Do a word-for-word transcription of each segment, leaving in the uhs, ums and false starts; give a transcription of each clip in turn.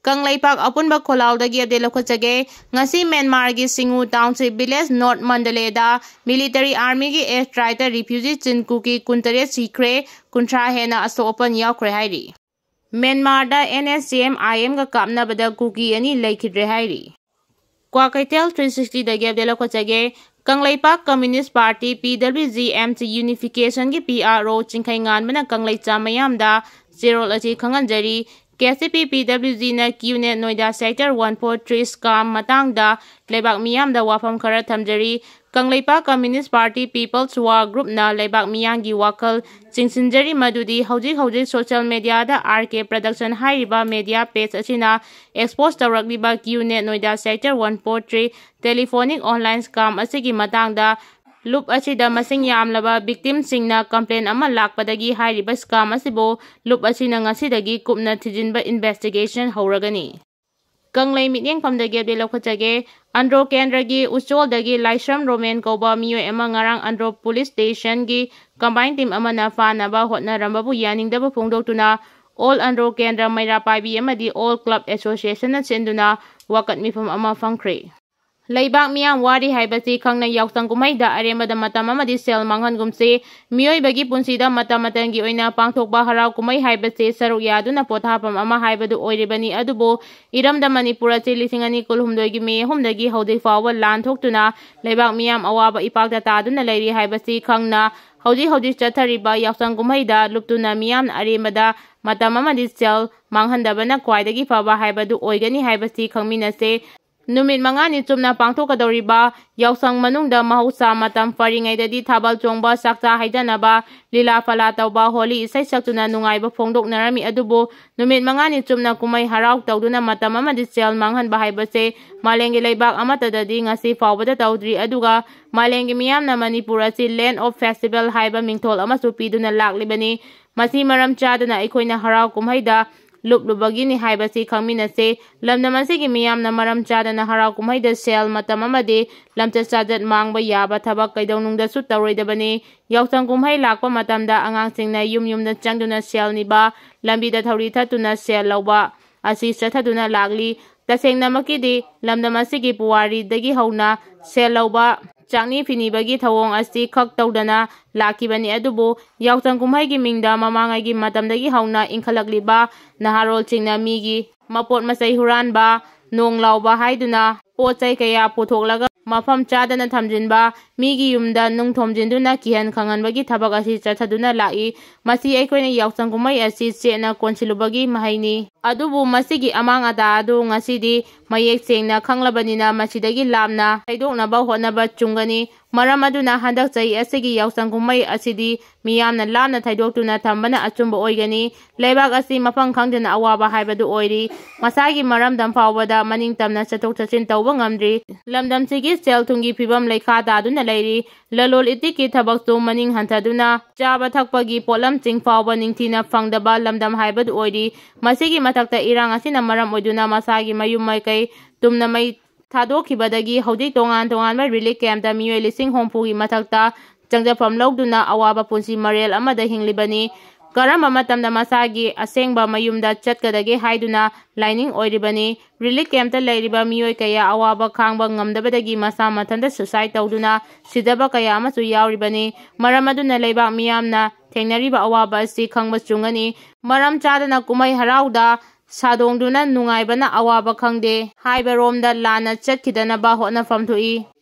ꯀꯪꯂꯩꯄꯥꯛ ꯑꯄꯨꯟꯕ ꯈꯣꯜꯂꯥꯎꯗꯒꯤ ꯑꯞꯗꯦꯠ ꯂꯧꯈꯠꯆꯒꯦ꯫ ꯉꯁꯤ ꯃ꯭ꯌꯥꯟꯃꯥꯔꯒꯤ ꯁꯤꯡꯉꯨ ꯇꯥꯎꯟꯁꯤꯞ ꯚꯤꯂꯦꯖ ꯅꯣꯔꯠ ꯃꯟꯗꯂꯦꯗ ꯃꯤꯂꯤꯇꯔꯤ ꯑꯥꯔꯃꯤꯒꯤ ꯑꯦꯌꯔ ꯁ꯭ꯇ꯭ꯔꯥꯏꯛꯇ ꯔꯤꯐ꯭ꯌꯨꯖꯤ ꯆꯤꯟ ꯀꯨꯀꯤ ꯀꯨꯟꯇꯔꯦꯠ ꯁꯤꯈ꯭ꯔꯦ, ꯀꯨꯟꯊ꯭ꯔꯥ ꯍꯦꯟꯅ ꯑꯁꯣꯛ ꯑꯄꯟ ꯌꯥꯎꯈ꯭ꯔꯦ ꯍꯥꯏꯔꯤ꯫ ꯃ꯭ꯌꯥꯟꯃꯥꯔꯗ N S G M I ꯑꯦꯝꯒ ꯀꯥꯞꯅꯕꯗ ꯀꯨꯀꯤ ꯑꯅꯤ ꯂꯩꯈꯤꯗ꯭ꯔꯦ ꯍꯥꯏꯔꯤ꯫ ꯀ꯭ꯋꯥꯀꯩꯊꯦꯜ three sixtyꯗꯒꯤ ꯑꯞꯗꯦꯠ ꯂꯧꯈꯠꯆꯒꯦ꯫ Kangleipak communist party, P W G, M C Unificationꯒꯤ P R O ꯆꯤꯡꯈꯩ ꯉꯥꯟꯕꯅ ꯀꯪꯂꯩꯆꯥ ꯃꯤꯌꯥꯝꯗ ꯆꯦꯔꯣꯜ ꯑꯁꯤ ꯈꯪꯍꯟꯖꯔꯤ꯫ K C P P W Gꯅ Q net ꯅꯣꯏꯗꯥ sector one four three scam ꯃꯇꯥꯡꯗ ꯂꯩꯕꯥꯛ ꯃꯤꯌꯥꯝꯗ ꯋꯥꯐꯝ ꯈꯔ ꯊꯝꯖꯔꯤ꯫ Kangleipak communist party People's War Groupꯅ ꯂꯩꯕꯥꯛ ꯃꯤꯌꯥꯝꯒꯤ ꯋꯥꯈꯜ ꯆꯤꯡꯁꯤꯟꯖꯔꯤ ꯃꯗꯨꯗꯤ ꯍꯧꯖꯤꯛ ꯍꯧꯖꯤꯛ social mediaꯗ R K Production ꯍꯥꯏꯔꯤꯕ media page ꯑꯁꯤꯅ expose ꯇꯧꯔꯛꯂꯤꯕ Q net ꯅꯣꯏꯗꯥ sector one four three telephonic online scam ꯑꯁꯤꯒꯤ ꯃꯇꯥꯡꯗ ꯂꯨꯞ ꯑꯁꯤꯗ ꯃꯁꯤꯡ ꯌꯥꯝꯂꯕ victimꯁꯤꯡꯅ complain ꯑꯃ ꯂꯥꯛꯄꯗꯒꯤ ꯍꯥꯏꯔꯤꯕ scam ꯑꯁꯤꯕꯨ ꯂꯨꯞ ꯑꯁꯤꯅ ꯉꯁꯤꯗꯒꯤ ꯀꯨꯞꯅ ꯊꯤꯖꯤꯟꯕ investigation ꯍꯧꯔꯒꯅꯤ꯫ ꯀꯪꯂꯩ ꯃꯤꯠꯌꯦꯡꯐꯝꯗꯒꯤ ꯑꯞꯗꯦꯠ ꯂꯧꯈꯠꯆꯒꯦ꯫ ꯑꯟꯗ꯭ꯔꯣ ꯀꯦꯟꯗ꯭ꯔꯒꯤ ꯎꯆꯣꯜꯗꯒꯤ ꯂꯥꯏꯁ꯭ꯔꯝ ꯔꯣꯃꯦꯟ ꯀꯧꯕ ꯃꯤꯑꯣꯏ ꯑꯃ ꯉꯔꯥꯡ ꯑꯟꯗ꯭ꯔꯣ ꯄꯨꯂꯤꯁ ꯁ꯭ꯇꯦꯁꯟꯒꯤ combine team ꯑꯃꯅ ꯐꯥꯅꯕ ꯍꯣꯠꯅꯔꯝꯕꯕꯨ ꯌꯥꯅꯤꯡꯗꯕ ꯐꯣꯡꯗꯣꯛꯇꯨꯅ All ꯑꯟꯗ꯭ꯔꯣ ꯀꯦꯟꯗ꯭ꯔ ꯃꯩꯔꯥ ꯄꯥꯏꯕꯤ ꯑꯃꯗꯤ All Club Associationꯅ ꯁꯤꯟꯗꯨꯅ ꯋꯥꯀꯠ ꯃꯤꯐꯝ ꯑꯃ ꯐꯝꯈ꯭ꯔꯦ꯫ ꯂꯩꯕꯥꯛ ꯃꯤꯌꯥꯝ ꯋꯥꯔꯤ ꯍꯥꯏꯕꯁꯤ ꯈꯪꯅ ꯌꯥꯎꯁꯪ ꯀꯨꯝꯍꯩꯗ ꯑꯔꯦꯝꯕꯗ ꯃꯇꯝ ꯑꯃꯗꯤ ꯁꯦꯜ ꯃꯥꯡꯍꯟꯒꯨꯝꯁꯤ꯫ ꯃꯤꯑꯣꯏꯕꯒꯤ ꯄꯨꯟꯁꯤꯗ ꯃꯇꯝ ꯃꯇꯝꯒꯤ ꯑꯣꯏꯅ ꯄꯥꯡꯊꯣꯛꯄ ꯍꯔꯥꯎ ꯀꯨꯝꯍꯩ ꯍꯥꯏꯕꯁꯤ ꯁꯔꯨꯛ ꯌꯥꯗꯨꯅ ꯄꯣꯊꯥꯐꯝ ꯑꯃ ꯍꯥꯏꯕꯗꯨ ꯑꯣꯏꯔꯤꯕꯅꯤ꯫ ꯑꯗꯨꯕꯨ ꯏꯔꯝꯗꯝ ꯃꯅꯤꯄꯨꯔ ꯑꯁꯤ ꯂꯤꯁꯤꯡ ꯑꯅꯤ ꯀꯨꯟꯍꯨꯝꯗꯣꯏꯒꯤ ꯃꯦ ꯑꯍꯨꯝꯗꯒꯤ ꯍꯧꯖꯤꯛ ꯐꯥꯎꯕ ꯂꯥꯟ ꯊꯣꯛꯇꯨꯅ ꯂꯩꯕꯥꯛ ꯃꯤꯌꯥꯝ ꯑꯋꯥꯕ ꯏꯄꯥꯛꯇ ꯇꯥꯗꯨꯅ ꯂꯩꯔꯤ ꯍꯥꯏꯕꯁꯤ ꯈꯪꯅ ꯍꯧꯖꯤꯛ ꯍꯧꯖꯤꯛ ꯆꯠꯊꯔꯤꯕ ꯌꯥꯎꯁꯪ ꯀꯨꯝꯍꯩꯗ ꯂꯨꯞꯇꯨꯅ ꯃꯤꯌꯥꯝꯅ ꯑꯔꯦꯝꯕꯗ ꯃꯇꯝ ꯑꯃꯗꯤ ꯁꯦꯜ ꯃꯥꯡꯍꯟꯗꯕꯅ ꯈ꯭ꯋꯥꯏꯗꯒꯤ ꯐꯕ ꯍꯥꯏꯕꯗꯨ ꯑꯣꯏꯒꯅꯤ ꯍꯥꯏꯕꯁꯤ ꯈꯪꯃꯤꯟꯅꯁꯦ꯫ ꯅꯨꯃꯤꯠ ꯃꯉꯥꯅꯤ ꯆꯨꯞꯅ ꯄꯥꯡꯊꯣꯛꯀꯗꯧꯔꯤꯕ ꯌꯥꯎꯁꯪ ꯃꯅꯨꯡꯗ ꯃꯍꯧꯁꯥ ꯃꯇꯝ ꯐꯔꯤꯉꯩꯗꯗꯤ ꯊꯥꯕꯜ ꯆꯣꯡꯕ, ꯆꯥꯛꯆꯥ ꯍꯩꯖꯅꯕ, ꯂꯤꯂꯥ ꯐꯂꯥ ꯇꯧꯕ, ꯍꯣꯂꯤ ꯏꯁꯩ ꯁꯛꯇꯨꯅ ꯅꯨꯡꯉꯥꯏꯕ ꯐꯣꯡꯗꯣꯛꯅꯔꯝꯃꯤ꯫ ꯑꯗꯨꯕꯨ ꯅꯨꯃꯤꯠ ꯃꯉꯥꯅꯤ ꯆꯨꯞꯅ ꯀꯨꯝꯍꯩ ꯍꯔꯥꯎ ꯇꯧꯗꯨꯅ ꯃꯇꯝ ꯑꯃꯗꯤ ꯁꯦꯜ ꯃꯥꯡꯍꯟꯕ ꯍꯥꯏꯕꯁꯦ ꯃꯥꯂꯦꯝꯒꯤ ꯂꯩꯕꯥꯛ ꯑꯃꯠꯇꯗꯗꯤ ꯉꯁꯤ ꯐꯥꯎꯕꯗ ꯇꯧꯗ꯭ꯔꯤ꯫ ꯑꯗꯨꯒ ꯃꯥꯂꯦꯝꯒꯤ ꯃꯤꯌꯥꯝꯅ ꯃꯅꯤꯄꯨꯔ ꯑꯁꯤ Land of Festival ꯍꯥꯏꯕ ꯃꯤꯡꯊꯣꯜ ꯑꯃꯁꯨ ꯄꯤꯗꯨꯅ ꯂꯥꯛꯂꯤꯕꯅꯤ꯫ ꯃꯁꯤ ꯃꯔꯝ ꯆꯥꯗꯅ ꯑꯩꯈꯣꯏꯅ ꯍꯔꯥꯎ ꯀꯨꯝꯍꯩꯗ ꯂꯨꯞꯂꯨꯕꯒꯤꯅꯤ ꯍꯥꯏꯕꯁꯤ ꯈꯪꯃꯤꯟꯅꯁꯤ꯫ ꯂꯝꯗꯝ ꯑꯁꯤꯒꯤ ꯃꯤꯌꯥꯝꯅ ꯃꯔꯝ ꯆꯥꯗꯅ ꯍꯔꯥꯎ ꯀꯨꯝꯍꯩꯗ ꯁꯦꯜ, ꯃꯇꯝ ꯑꯃꯗꯤ ꯂꯝꯆꯠ ꯁꯥꯖꯠ ꯃꯥꯡꯕ ꯌꯥꯕ ꯊꯕꯛ ꯀꯩꯗꯧꯅꯨꯡꯗꯁꯨ ꯇꯧꯔꯣꯏꯗꯕꯅꯤ꯫ ꯌꯥꯎꯁꯪ ꯀꯨꯝꯍꯩ ꯂꯥꯛꯄ ꯃꯇꯝꯗ ꯑꯉꯥꯡꯁꯤꯡꯅ ꯌꯨꯝ ꯌꯨꯝꯗ ꯆꯪꯗꯨꯅ ꯁꯦꯜ ꯅꯤꯕ, ꯂꯝꯕꯤꯗ ꯊꯧꯔꯤ ꯊꯠꯇꯨꯅ ꯁꯦꯜ ꯂꯧꯕ, ꯑꯁꯤ ꯆꯠꯊꯗꯨꯅ ꯂꯥꯛꯂꯤ꯫ ꯇꯁꯦꯡꯅꯃꯛꯀꯤꯗꯤ ꯂꯝꯗꯝ ꯑꯁꯤꯒꯤ ꯄꯨꯋꯥꯔꯤꯗꯒꯤ ꯍꯧꯅ ꯁꯦꯜ ꯂꯧꯕ, ꯆꯥꯛꯅꯤ ꯐꯤꯅꯤꯕꯒꯤ ꯊꯧꯑꯣꯡ ꯑꯁꯤ ꯈꯛ ꯇꯧꯗꯅ ꯂꯥꯛꯈꯤꯕꯅꯤ꯫ ꯑꯗꯨꯕꯨ ꯌꯥꯎꯁꯪ ꯀꯨꯝꯍꯩꯒꯤ ꯃꯤꯡꯗ ꯃꯃꯥꯡꯉꯩꯒꯤ ꯃꯇꯝꯗꯒꯤ ꯍꯧꯅ ꯏꯟꯈꯠꯂꯛꯂꯤꯕ ꯅꯍꯥꯔꯣꯜꯁꯤꯡꯅ ꯃꯤꯒꯤ ꯃꯄꯣꯠ ꯃꯆꯩ ꯍꯨꯔꯥꯟꯕ, ꯅꯣꯡ ꯂꯥꯎꯕ ꯍꯥꯏꯗꯨꯅ ꯄꯣꯠ ꯆꯩ ꯀꯌꯥ ꯄꯨꯊꯣꯛꯂꯒ ꯃꯐꯝ ꯆꯥꯗꯅ ꯊꯝꯖꯤꯟꯕ, ꯃꯤꯒꯤ ꯌꯨꯝꯗ ꯅꯨꯡ ꯊꯣꯝꯖꯤꯟꯗꯨꯅ ꯀꯤꯍꯟ ꯈꯪꯍꯟꯕꯒꯤ ꯊꯕꯛ ꯑꯁꯤ ꯆꯠꯊꯗꯨꯅ ꯂꯥꯛꯏ꯫ ꯃꯁꯤ ꯑꯩꯈꯣꯏꯅ ꯌꯥꯎꯁꯪ ꯀꯨꯝꯍꯩ ꯑꯁꯤ ꯆꯦꯠꯅ ꯀꯣꯟꯁꯤꯜꯂꯨꯕꯒꯤ ꯃꯍꯩꯅꯤ꯫ ꯑꯗꯨꯕꯨ ꯃꯁꯤꯒꯤ ꯑꯃꯥꯡ ꯑꯇꯥ ꯑꯗꯨ ꯉꯁꯤꯗꯤ ꯃꯌꯦꯛ ꯁꯦꯡꯅ ꯈꯪꯂꯕꯅꯤꯅ ꯃꯁꯤꯗꯒꯤ ꯂꯥꯞꯅ ꯊꯩꯗꯣꯛꯅꯕ ꯍꯣꯠꯅꯕ ꯆꯨꯝꯒꯅꯤ꯫ ꯃꯔꯝ ꯑꯗꯨꯅ ꯍꯟꯗꯛ ꯆꯍꯤ ꯑꯁꯤꯒꯤ ꯌꯥꯎꯁꯪ ꯀꯨꯝꯍꯩ ꯑꯁꯤꯗꯤ ꯃꯤꯌꯥꯝꯅ ꯂꯥꯞꯅ ꯊꯩꯗꯣꯛꯇꯨꯅ ꯊꯝꯕꯅ ꯑꯆꯨꯝꯕ ꯑꯣꯏꯒꯅꯤ꯫ ꯂꯩꯕꯥꯛ ꯑꯁꯤ ꯃꯐꯝ ꯈꯪꯗꯅ ꯑꯋꯥꯕ ꯍꯥꯏꯕꯗꯨ ꯑꯣꯏꯔꯤ꯫ ꯃꯁꯥꯒꯤ ꯃꯔꯝꯗꯝ ꯐꯥꯎꯕꯗ ꯃꯅꯤꯡ ꯇꯝꯅ ꯆꯠꯊꯣꯛ ꯆꯠꯁꯤꯟ ꯇꯧꯕ ꯉꯝꯗ꯭ꯔꯤ꯫ ꯂꯝꯗꯝꯁꯤꯒꯤ ꯁꯦꯜ ꯊꯨꯝꯒꯤ ꯐꯤꯕꯝ ꯂꯩꯈꯥ ꯇꯥꯗꯨꯅ ꯂꯩꯔꯤ꯫ ꯂꯂꯣꯜ ꯏꯇꯤꯛꯀꯤ ꯊꯕꯛꯁꯨ ꯃꯅꯤꯡ ꯍꯟꯊꯗꯨꯅ ꯆꯥꯕ ꯊꯛꯄꯒꯤ ꯄꯣꯠꯂꯝꯁꯤꯡ ꯐꯥꯎꯕ ꯅꯤꯡꯊꯤꯅ ꯐꯪꯗꯕ ꯂꯝꯗꯝ ꯍꯥꯏꯕꯗꯨ ꯑꯣꯏꯔꯤ꯫ ꯃꯁꯤꯒꯤ ꯃꯊꯛꯇ ꯏꯔꯥꯡ ꯑꯁꯤꯅ ꯃꯔꯝ ꯑꯣꯏꯗꯨꯅ ꯃꯁꯥꯒꯤ ꯃꯌꯨꯝ ꯃꯥꯏꯀꯩ ꯇꯨꯝꯅ ꯃꯩ ꯊꯥꯗꯣꯛꯈꯤꯕꯗꯒꯤ ꯍꯧꯖꯤꯛ ꯇꯣꯉꯥꯟ ꯇꯣꯉꯥꯟꯕ ꯔꯤꯂꯤꯐ ꯀꯦꯝꯞꯇ ꯃꯤꯑꯣꯏ ꯂꯤꯁꯤꯡ ꯍꯨꯝꯐꯨꯒꯤ ꯃꯊꯛꯇ ꯆꯪꯖꯐꯝ ꯂꯧꯗꯨꯅ ꯑꯋꯥꯕ ꯄꯨꯟꯁꯤ ꯃꯔꯦꯜ ꯑꯃꯗ ꯍꯤꯡꯂꯤꯕꯅꯤ꯫ ꯀꯔꯝꯕ ꯃꯇꯝꯗ ꯃꯁꯥꯒꯤ ꯑꯁꯦꯡꯕ ꯃꯌꯨꯝꯗ ꯆꯠꯀꯗꯒꯦ ꯍꯥꯏꯗꯨꯅ ꯂꯥꯏꯅꯤꯡ ꯑꯣꯏꯔꯤꯕꯅꯤ꯫ ꯔꯤꯂꯤꯐ ꯀꯦꯝꯞꯇ ꯂꯩꯔꯤꯕ ꯃꯤꯑꯣꯏ ꯀꯌꯥ ꯑꯋꯥꯕ ꯈꯥꯡꯕ ꯉꯝꯗꯕꯗꯒꯤ ꯃꯁꯥ ꯃꯊꯟꯇ ꯁꯨꯁꯥꯏꯠ ꯇꯧꯗꯨꯅ ꯁꯤꯗꯕ ꯀꯌꯥ ꯑꯃꯁꯨ ꯌꯥꯎꯔꯤꯕꯅꯤ꯫ ꯃꯔꯝ ꯑꯗꯨꯅ ꯂꯩꯕꯥꯛ ꯃꯤꯌꯥꯝꯅ ꯊꯦꯡꯅꯔꯤꯕ ꯑꯋꯥꯕ ꯑꯁꯤ ꯈꯪꯕ ꯆꯨꯝꯒꯅꯤ꯫ ꯃꯔꯝ ꯆꯥꯗꯅ ꯀꯨꯝꯍꯩ ꯍꯔꯥꯎꯗ ꯁꯥꯗꯣꯡꯗꯨꯅ ꯅꯨꯡꯉꯥꯏꯕꯅ ꯑꯋꯥꯕ ꯈꯪꯗꯦ ꯍꯥꯏꯕꯔꯣꯝꯗ ꯂꯥꯟꯅ ꯆꯠꯈꯤꯗꯅꯕ ꯍꯣꯠꯅꯐꯝ ꯊꯣꯛꯏ꯫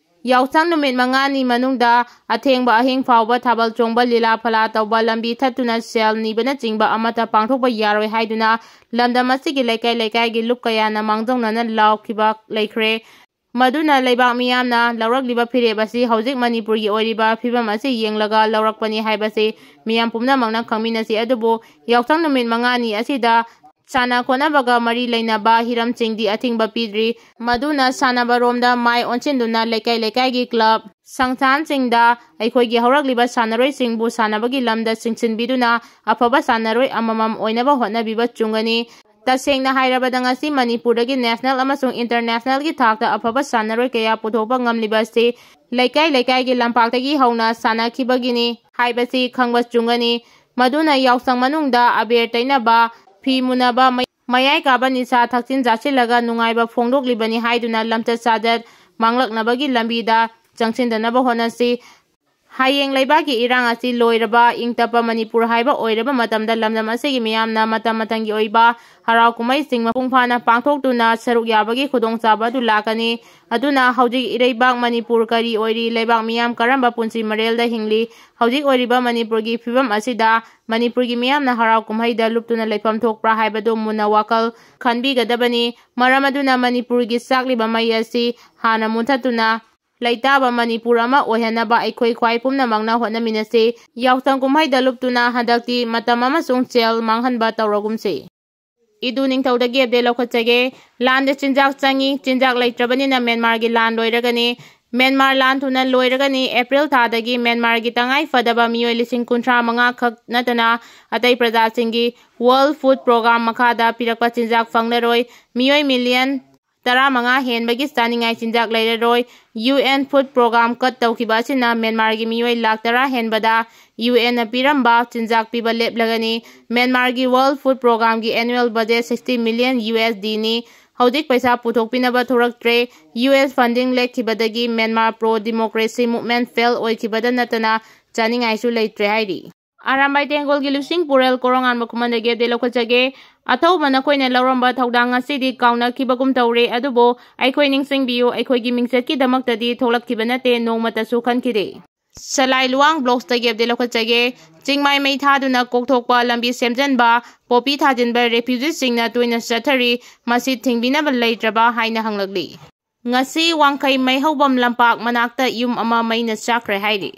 ꯌꯥꯎꯁꯪ ꯅꯨꯃꯤꯠ ꯃꯉꯥꯅꯤ ꯃꯅꯨꯡꯗ ꯑꯊꯦꯡꯕ ꯑꯍꯤꯡ ꯐꯥꯎꯕ ꯊꯥꯕꯜ ꯆꯣꯡꯕ, ꯂꯤꯂꯥ ꯐꯂꯥ ꯇꯧꯕ, ꯂꯝꯕꯤ ꯊꯠꯇꯨꯅ ꯁꯦꯜ ꯅꯤꯕꯅꯆꯤꯡꯕ ꯑꯃꯠꯇ ꯄꯥꯡꯊꯣꯛꯄ ꯌꯥꯔꯣꯏ ꯍꯥꯏꯗꯨꯅ ꯂꯝꯗꯝ ꯑꯁꯤꯒꯤ ꯂꯩꯀꯥꯏ ꯂꯩꯀꯥꯏꯒꯤ ꯂꯨꯞ ꯀꯌꯥꯅ ꯃꯥꯡꯖꯧꯅꯅ ꯂꯥꯎꯈꯤꯕ ꯂꯩꯈ꯭ꯔꯦ꯫ ꯃꯗꯨꯅ ꯂꯩꯕꯥꯛ ꯃꯤꯌꯥꯝꯅ ꯂꯧꯔꯛꯂꯤꯕ ꯐꯤꯔꯦꯞ ꯑꯁꯤ ꯍꯧꯖꯤꯛ ꯃꯅꯤꯄꯨꯔꯒꯤ ꯑꯣꯏꯔꯤꯕ ꯐꯤꯕꯝ ꯑꯁꯤ ꯌꯦꯡꯂꯒ ꯂꯧꯔꯛꯄꯅꯤ ꯍꯥꯏꯕꯁꯤ ꯃꯤꯌꯥꯝ ꯄꯨꯝꯅꯃꯛꯅ ꯈꯪꯃꯤꯟꯅꯁꯤ꯫ ꯑꯗꯨꯕꯨ ꯌꯥꯎꯁꯪ ꯅꯨꯃꯤꯠ ꯃꯉꯥꯅꯤ ꯑꯁꯤꯗ ꯁꯥꯟꯅ ꯈꯣꯠꯅꯕꯒ ꯃꯔꯤ ꯂꯩꯅꯕ ꯍꯤꯔꯝꯁꯤꯡꯗꯤ ꯑꯊꯤꯡꯕ ꯄꯤꯗ꯭ꯔꯤ꯫ ꯃꯗꯨꯅ ꯁꯥꯟꯅꯕꯔꯣꯝꯗ ꯃꯥꯏ ꯑꯣꯟꯁꯤꯟꯗꯨꯅ ꯂꯩꯀꯥꯏ ꯂꯩꯀꯥꯏꯒꯤ ꯀ꯭ꯂꯕ, ꯁꯪꯁꯊꯥꯟꯁꯤꯡꯗ ꯑꯩꯈꯣꯏꯒꯤ ꯍꯧꯔꯛꯂꯤꯕ ꯁꯥꯟꯅꯔꯣꯏꯁꯤꯡꯕꯨ ꯁꯥꯟꯅꯕꯒꯤ ꯂꯝꯗ ꯆꯤꯡꯁꯤꯟꯕꯤꯗꯨꯅ ꯑꯐꯕ ꯁꯥꯟꯅꯔꯣꯏ ꯑꯃꯃꯝ ꯑꯣꯏꯅꯕ ꯍꯣꯠꯅꯕꯤꯕ ꯆꯨꯝꯒꯅꯤ꯫ ꯇꯁꯦꯡꯅ ꯍꯥꯏꯔꯕꯗ ꯉꯁꯤ ꯃꯅꯤꯄꯨꯔꯗꯒꯤ ꯅꯦꯁꯅꯦꯜ ꯑꯃꯁꯨꯡ ꯏꯟꯇꯔꯅꯦꯁꯅꯦꯜꯒꯤ ꯊꯥꯛꯇ ꯑꯐꯕ ꯁꯥꯟꯅꯔꯣꯏ ꯀꯌꯥ ꯄꯨꯊꯣꯛꯄ ꯉꯝꯂꯤꯕꯁꯤ ꯂꯩꯀꯥꯏ ꯂꯩꯀꯥꯏꯒꯤ ꯂꯝꯄꯥꯛꯇꯒꯤ ꯍꯧꯅ ꯁꯥꯟꯅꯈꯤꯕꯒꯤꯅꯤ ꯍꯥꯏꯕꯁꯤ ꯈꯪꯕ ꯆꯨꯝꯒꯅꯤ꯫ ꯃꯗꯨꯅ ꯌꯥꯎꯁꯪ ꯃꯅꯨꯡꯗ ꯑꯕꯦꯔ ꯇꯩꯅꯕ, ꯐꯤ ꯃꯨꯅꯕ, ꯃꯩ ꯃꯌꯥꯏ ꯀꯥꯕ ꯅꯤꯁꯥ ꯊꯛꯆꯤꯟ ꯆꯥꯁꯤꯜꯂꯒ ꯅꯨꯡꯉꯥꯏꯕ ꯐꯣꯡꯗꯣꯛꯂꯤꯕꯅꯤ ꯍꯥꯏꯗꯨꯅ ꯂꯝꯆꯠ ꯁꯥꯖꯠ ꯃꯥꯡꯂꯛꯅꯕꯒꯤ ꯂꯝꯕꯤꯗ ꯆꯪꯁꯤꯟꯗꯅꯕ ꯍꯣꯠꯅꯁꯤ꯫ ꯍꯌꯦꯡ ꯂꯩꯕꯥꯛꯀꯤ ꯏꯔꯥꯡ ꯑꯁꯤ ꯂꯣꯏꯔꯕ, ꯏꯪ ꯇꯞꯄ ꯃꯅꯤꯄꯨꯔ ꯍꯥꯏꯕ ꯑꯣꯏꯔꯕ ꯃꯇꯝꯗ ꯂꯝꯗꯝ ꯑꯁꯤꯒꯤ ꯃꯤꯌꯥꯝꯅ ꯃꯇꯝ ꯃꯇꯝꯒꯤ ꯑꯣꯏꯕ ꯍꯔꯥꯎ ꯀꯨꯝꯍꯩꯁꯤꯡ ꯃꯄꯨꯡ ꯐꯥꯅ ꯄꯥꯡꯊꯣꯛꯇꯨꯅ ꯁꯔꯨꯛ ꯌꯥꯕꯒꯤ ꯈꯨꯗꯣꯡꯆꯥꯕ ꯑꯗꯨ ꯂꯥꯛꯀꯅꯤ꯫ ꯑꯗꯨꯅ ꯍꯧꯖꯤꯛ ꯏꯔꯩꯕꯥꯛ ꯃꯅꯤꯄꯨꯔ ꯀꯔꯤ ꯑꯣꯏꯔꯤ, ꯂꯩꯕꯥꯛ ꯃꯤꯌꯥꯝ ꯀꯔꯝꯕ ꯄꯨꯟꯁꯤ ꯃꯔꯦꯜꯗ ꯍꯤꯡꯂꯤ, ꯍꯧꯖꯤꯛ ꯑꯣꯏꯔꯤꯕ ꯃꯅꯤꯄꯨꯔꯒꯤ ꯐꯤꯕꯝ ꯑꯁꯤꯗ ꯃꯅꯤꯄꯨꯔꯒꯤ ꯃꯤꯌꯥꯝꯅ ꯍꯔꯥꯎ ꯀꯨꯝꯍꯩꯗ ꯂꯨꯞꯇꯨꯅ ꯂꯩꯐꯝ ꯊꯣꯛꯄ꯭ꯔꯥ ꯍꯥꯏꯕꯗꯨ ꯃꯨꯟꯅ ꯋꯥꯈꯜ ꯈꯟꯕꯤꯒꯗꯕꯅꯤ꯫ ꯃꯔꯝ ꯑꯗꯨꯅ ꯃꯅꯤꯄꯨꯔꯒꯤ ꯆꯥꯛꯂꯤꯕ ꯃꯩ ꯑꯁꯤ ꯍꯥꯟꯅ ꯃꯨꯟꯊꯠꯇꯨꯅ ꯂꯩꯇꯥꯕ ꯃꯅꯤꯄꯨꯔ ꯑꯃ ꯑꯣꯏꯍꯟꯅꯕ ꯑꯩꯈꯣꯏ ꯈ꯭ꯋꯥꯏ ꯄꯨꯝꯅꯃꯛꯅ ꯍꯣꯠꯅꯃꯤꯟꯅꯁꯤ꯫ ꯌꯥꯎꯁꯪ ꯀꯨꯝꯍꯩꯗ ꯂꯨꯞꯇꯨꯅ ꯍꯟꯗꯛꯇꯤ ꯃꯇꯝ ꯑꯃꯁꯨꯡ ꯁꯦꯜ ꯃꯥꯡꯍꯟꯕ ꯇꯧꯔꯒꯨꯝꯁꯤ꯫ ꯏꯗꯨ ꯅꯤꯡꯊꯧꯗꯒꯤ ꯑꯞꯗꯦꯠ ꯂꯧꯈꯠꯆꯒꯦ꯫ ꯂꯥꯟꯗ ꯆꯤꯟꯖꯥꯛ ꯆꯪꯏ, ꯆꯤꯟꯖꯥꯛ ꯂꯩꯇ꯭ꯔꯕꯅꯤꯅ ꯃ꯭ꯌꯥꯟꯃꯥꯔꯒꯤ ꯂꯥꯟ ꯂꯣꯏꯔꯒꯅꯤ꯫ ꯃ꯭ꯌꯥꯟꯃꯥꯔ ꯂꯥꯟ ꯊꯨꯅ ꯂꯣꯏꯔꯒꯅꯤ꯫ ꯑꯦꯄ꯭ꯔꯤꯜ ꯊꯥꯗꯒꯤ ꯃ꯭ꯌꯥꯟꯃꯥꯔꯒꯤ ꯇꯉꯥꯏ ꯐꯗꯕ ꯃꯤꯑꯣꯏ ꯂꯤꯁꯤꯡ ꯀꯨꯟꯊ꯭ꯔꯥ ꯃꯉꯥ ꯈꯛ ꯅꯠꯇꯅ ꯑꯇꯩ ꯄ꯭ꯔꯖꯥꯁꯤꯡꯒꯤ ꯋꯥꯔꯜ ꯐꯨꯗ ꯄ꯭ꯔꯣꯒ꯭ꯔꯥꯝ ꯃꯈꯥꯗ ꯄꯤꯔꯛꯄ ꯆꯤꯟꯖꯥꯛ ꯐꯪꯂꯔꯣꯏ꯫ ꯃꯤꯑꯣꯏ ꯃꯤꯂꯤꯌꯟ ꯇꯔꯥꯃꯉꯥ ꯍꯦꯟꯕꯒꯤ ꯆꯥꯅꯤꯡꯉꯥꯏ ꯆꯤꯟꯖꯥꯛ ꯂꯩꯔꯔꯣꯏ꯫ ꯌꯨ ꯑꯦꯟ ꯐꯨꯗ ꯄ꯭ꯔꯣꯒ꯭ꯔꯥꯝ ꯀꯠ ꯇꯧꯈꯤꯕ ꯑꯁꯤꯅ ꯃ꯭ꯌꯥꯟꯃꯥꯔꯒꯤ ꯃꯤꯑꯣꯏ ꯂꯥꯈ ꯇꯔꯥ ꯍꯦꯟꯕꯗ ꯌꯨ ꯑꯦꯟꯅ ꯄꯤꯔꯝꯕ ꯆꯤꯟꯖꯥꯛ ꯄꯤꯕ ꯂꯦꯞꯂꯒꯅꯤ꯫ ꯃ꯭ꯌꯥꯟꯃꯥꯔꯒꯤ ꯋꯥꯔꯜ ꯐꯨꯗ ꯄ꯭ꯔꯣꯒ꯭ꯔꯥꯝꯒꯤ annual budget sixty million U S ꯗꯤꯅꯤ꯫ ꯍꯧꯖꯤꯛ ꯄꯩꯁꯥ ꯄꯨꯊꯣꯛꯄꯤꯅꯕ ꯊꯣꯔꯛꯇ꯭ꯔꯦ꯫ ꯌꯨ ꯑꯦꯁ ꯐꯟꯗꯤꯡ ꯂꯦꯞꯈꯤꯕꯗꯒꯤ Myanmar pro democracy movement fail ꯑꯣꯏꯈꯤꯕꯗ ꯅꯠꯇꯅ ꯆꯥꯅꯤꯡꯉꯥꯏꯁꯨ ꯂꯩꯇ꯭ꯔꯦ ꯍꯥꯏꯔꯤ꯫ ꯑꯔꯥꯝꯕꯥꯏ ꯇꯦꯡꯒꯣꯜꯒꯤ ꯂꯨꯆꯤꯡ ꯄꯨꯔꯦꯜ ꯀꯣꯔꯣꯉꯥꯟꯕ ꯈꯨꯃꯟꯗꯒꯤ ꯑꯞꯗꯦꯠ ꯂꯧꯈꯠꯆꯒꯦ꯫ ꯑꯊꯧꯕ ꯅꯈꯣꯏꯅ ꯂꯧꯔꯝꯕ ꯊꯧꯗꯥꯡ ꯉꯁꯤꯗꯤ ꯀꯥꯎꯅꯈꯤꯕꯒꯨꯝ ꯇꯧꯔꯦ, ꯑꯗꯨꯕꯨ ꯑꯩꯈꯣꯏ ꯅꯤꯡꯁꯤꯡꯕꯤꯌꯨ, ꯑꯩꯈꯣꯏꯒꯤ ꯃꯤꯡꯆꯠꯀꯤꯗꯃꯛꯇꯗꯤ ꯊꯣꯛꯂꯛꯈꯤꯕ ꯅꯠꯇꯦ, ꯅꯣꯡꯃꯇꯁꯨ ꯈꯟꯈꯤꯗꯦ꯫ ꯁꯂꯥꯏ ꯂꯨꯋꯥꯡ ꯕ꯭ꯂꯣꯛꯁꯇꯒꯤ ꯑꯞꯗꯦꯠ ꯂꯧꯈꯠꯆꯒꯦ꯫ ꯆꯤꯡꯃꯥꯏ ꯃꯩ ꯊꯥꯗꯨꯅ ꯀꯣꯛꯊꯣꯛꯄ, ꯂꯝꯕꯤ ꯁꯦꯝꯖꯤꯟꯕ, ꯄꯣꯄꯤ ꯊꯥꯖꯤꯟꯕ ꯔꯦꯐ꯭ꯌꯨꯖꯤꯁꯤꯡꯅ ꯇꯣꯏꯅ ꯆꯠꯊꯔꯤ꯫ ꯃꯁꯤ ꯊꯤꯡꯕꯤꯅꯕ ꯂꯩꯇ꯭ꯔꯕ ꯍꯥꯏꯅ ꯍꯪꯂꯛꯂꯤ꯫ ꯉꯁꯤ ꯋꯥꯡꯈꯩ ꯃꯩꯍꯧꯕꯝ ꯂꯝꯄꯥꯛ ꯃꯅꯥꯛꯇ ꯌꯨꯝ ꯑꯃ ꯃꯩꯅ ꯆꯥꯛꯈ꯭ꯔꯦ ꯍꯥꯏꯔꯤ꯫